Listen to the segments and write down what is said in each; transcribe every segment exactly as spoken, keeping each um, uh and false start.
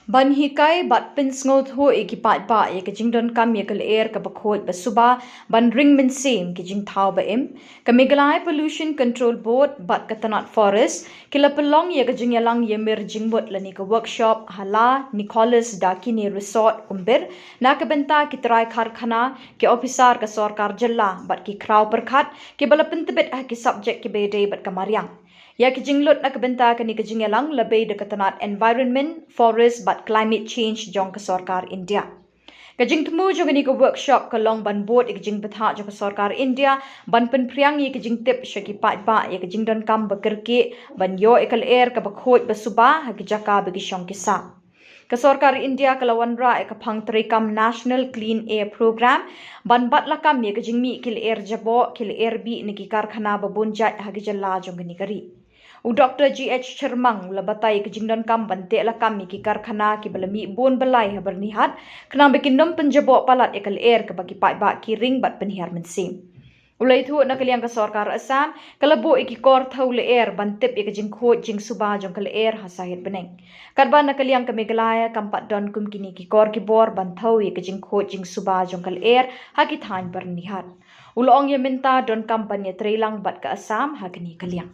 Ban hikai bad pynsngewthuh ïa ki paidbah ïa ka jingdonkam ïa ka lyer kaba khuid ba suba ban ring mynsiem ki jingthaw ba im, ka Meghalaya Pollution Control Board bad ka tnat Forest ki la pynlong ïa ka jingïalang ïamir jingmut lane ka workshop ha la Nicholas Dakini Resort Umbir na ka bynta ki trai karkhana, ki ophisar ka sorkar jylla bad ki khraw pyrkhat kiba la pyntbit ha ki subject kiba ïadei bad ka mariang. Ïa ki jinglut na ka bynta kane ka jingïalang la bei da ka tnat Environment, Forest bad Climate Change jong ka sorkar India. Ka jingthmu jong kane ka workshop ka long ban bud ïa ka jingbthah jong ka sorkar India ban pynphriang ïa ka jingtip sha ki paidbah ïa ka jingdonkam ba kyrkieh ban ïoh ïa ka lyer kaba khuid ba suba ha ki jaka ba ki shong ki sah. Ka sorkar India ka la wanrah ïa ka phang treikam National Clean Air Programme ban bat lakam ïa ka jingmih ki lyer jaboh, ki lyer bih na ki karkhana ba bun jait ha ki jylla jong kane ka ri. U Doctor G H Chyrmang u la batai ïa ka jingdonkam ban teh lakam ïa ki karkhana kiba la mih bun ba lai ha Byrnihat khnang ba kin nym pynjaboh palat ïa ka lyer kaba ki paidbah ki ring bad pynhiar mynsiem. U la ïathuh na ka liang ka sorkar Assam ka la buh ïa ki kor thew lyer ban tip ïa ka jingkhuid jingsuba jong ka lyer ha sahit bneng. Katba na ka liang ka Meghalaya kam pat don kum kine ki kor ki bor ban thew ïa ka jingkhuid jingsuba jong ka lyer ha ki thaiñ Byrnihat. U la ong ïa mynta donkam ban ïatreilang bad ka Assam ha kane ka liang.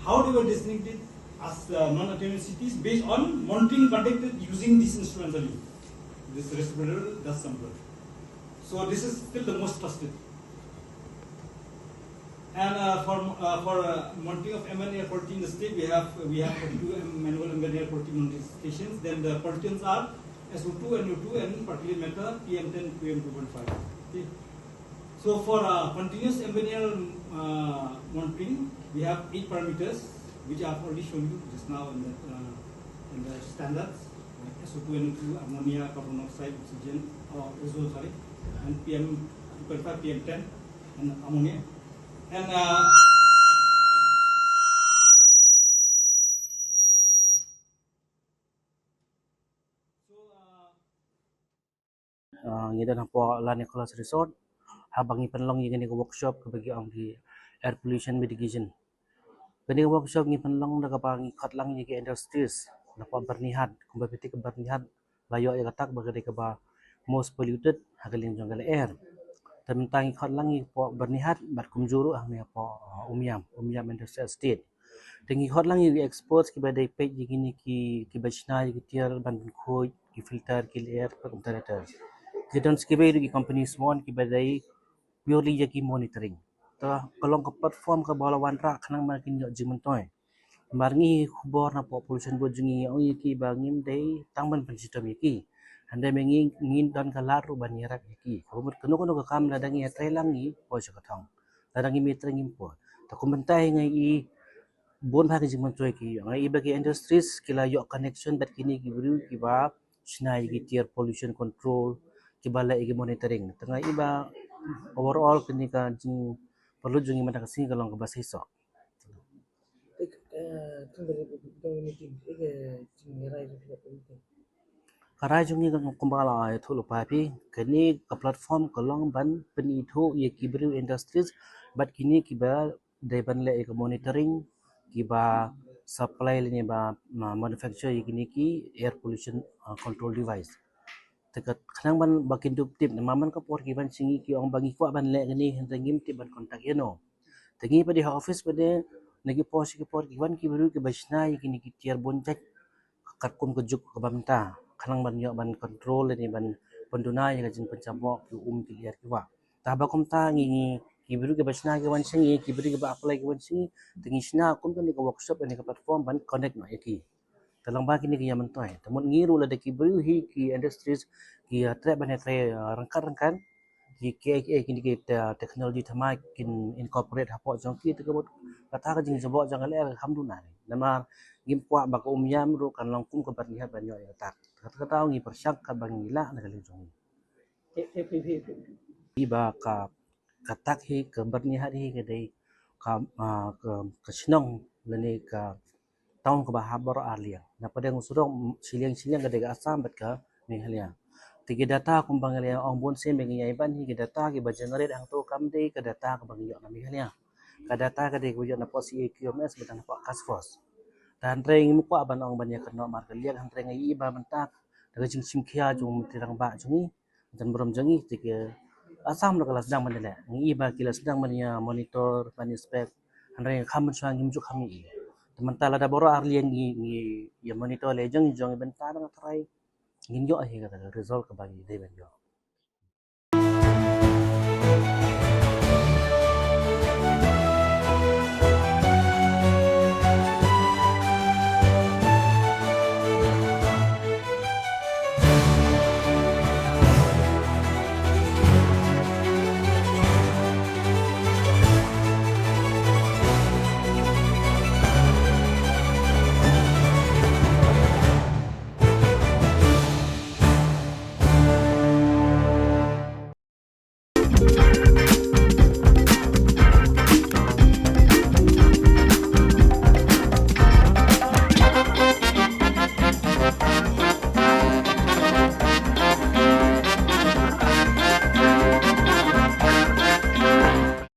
How they were designated as uh, non-autonomous cities based on monitoring conducted using this instrument only, this respiratory dust sampler. So this is still the most trusted. And uh, for uh, for uh, monitoring of M N A quality in the state, we have we have two manual M N A quality monitoring stations. Then the pollutants are S O two, N O two, and particulate matter P M ten, P M two point five. Okay. So for uh, continuous ambient air uh, monitoring, we have eight parameters, which I have already shown you just now in the, uh, in the standards, like S O two, N O two, ammonia, carbon monoxide, oxygen, or ozone, sorry, and P M two point five, P M ten, and ammonia. And uh, so, uh, Uh, ngi don hapoh Lani College Resort haba ngi pynlong ïa kane ka workshop kaba ki ong ki air pollution mitigation. Kane ka workshop ngi pynlong da kaba ngi khot lang ïa ki industries napoh Byrnihat, kumba phi tip ka Byrnihat la ïoh ïa ka tag ba ka dei kaba most polluted ha ka liang jong ka lyer. Te mynta ngi khot lang ïa ka poh Byrnihat bad kumjuh ruh hangne hapoh uh, Umiam, Umiam Industrial Estate. Te ngi khot lang ïa ki experts kiba dei peit ïa kine ki kiba shna ïa ki tiar ban pynkhuid, ki filter, ki lyer, kumta kumta. Ki don kiba ïa ki company Swan kiba dei purely ïa ki monitoring. Te ka long ka platform kaba la wanrah khnang ba kin ïoh jingmyntoi. Namar ngi khubor napoh pollution board jong ngi ong ïa ki ba ngim dei tang ban pynshitom ïa ki. Hynrei ngi ngi don ka lad ruh ban ïarap ïa ki. Kaba mut kano kano ka kam lada ngi ïatrei lang ngi poi sha ka thong. Lada ngim ïatrei ngim poi. Te kum mynta ngi i bun bha ki jingmyntoi ki ïoh. Ngi i ba ki industries ki la ïoh connection bad kine ki briew kiba shna ïa ki tiar pollution control kiba leh ïa ki monitoring. Te ngi i ba overall kane ka jingpynlut jong ngi mynta ka sngi ka long kaba shisha. Ka rai jong ngi ka kumba la ïathuh lypa phi, kane ka platform ka long ban pynithuh ïa ki briew industries bad kine kiba dei ban leh ïa ka monitoring kiba supply lane ba manufacture ïa kine ki air pollution control device. Te ka khnang ban ba kin dup tip namar man ka por ki wan sha ngi ki ong ba ngi kwah ban leh kane hynrei ngim tip ban contact ïano. Te ngi pat dei ha office pat dei na ki por sha ki por ki wan ki briew kiba shna ïa kine ki tiar bun jait katkum ka juk kaba mynta khnang ban ïoh ban control lane ban pynduna ïa ka jingpynjaboh ki um ki lyer ki wah. Te haba kumta ngi ngi ki briew kiba shna ki wan sha ngi, ki briew kiba apply ki wan sha ngi, te ngi shna kum kane ka workshop lane ka platform ban connect noh ïa ki. Te lyngba kine ki ïa myntoi. Te mut ngi ruh lada ki briew hi ki industries ki ïa treh ban ïa trei ryngkat ryngkat ki ki ki kine ki technology thymmai kin incorporate hapoh jong ki te ka mut kata ka jingjaboh jong ka lyer ka kham duna. Namar ngim kwah ba ka Umiam ruh kan long kum ka Byrnihat ban ïoh ïa ka tak. Kata kata ngi pyrshang katba ngi lah na ka liang jong ngi. Ki ba ka ka tak hi ka Byrnihat hi ka dei ka ka shnong lane ka town kaba hap baroh arliang. Na pdeng u surok shiliang shiliang ka dei ka Assam bad ka Meghalaya. Te ki data kumba ngi la ong bun sien ba ngi ïa ban hi ki data kiba generate hangto kam dei ka data kaba ngi ïoh na Meghalaya. Ka data ka dei kaba ïoh napoh C A Q M S bad napoh Task Force. Hynrei ngim kwah ban ong ban ïa kynnoh markylliang, hynrei ngi i ba mynta da ka jingshim khia jong u Myntri Rangbah jong ngi, Jan Burom jong ngi, te ka Assam ruh ka la sdang ban ïaleh. Ngi i ba ki la sdang ban ïa monitor, ban inspect, hynrei kham mynshuwa ngim ju kham i. Te mynta lada baroh arliang ngi, ngi ïa monitor leh jong, jong i bynta dang trai. Ngin ïoh hi kata ka result kaba ngi dei ban ïoh.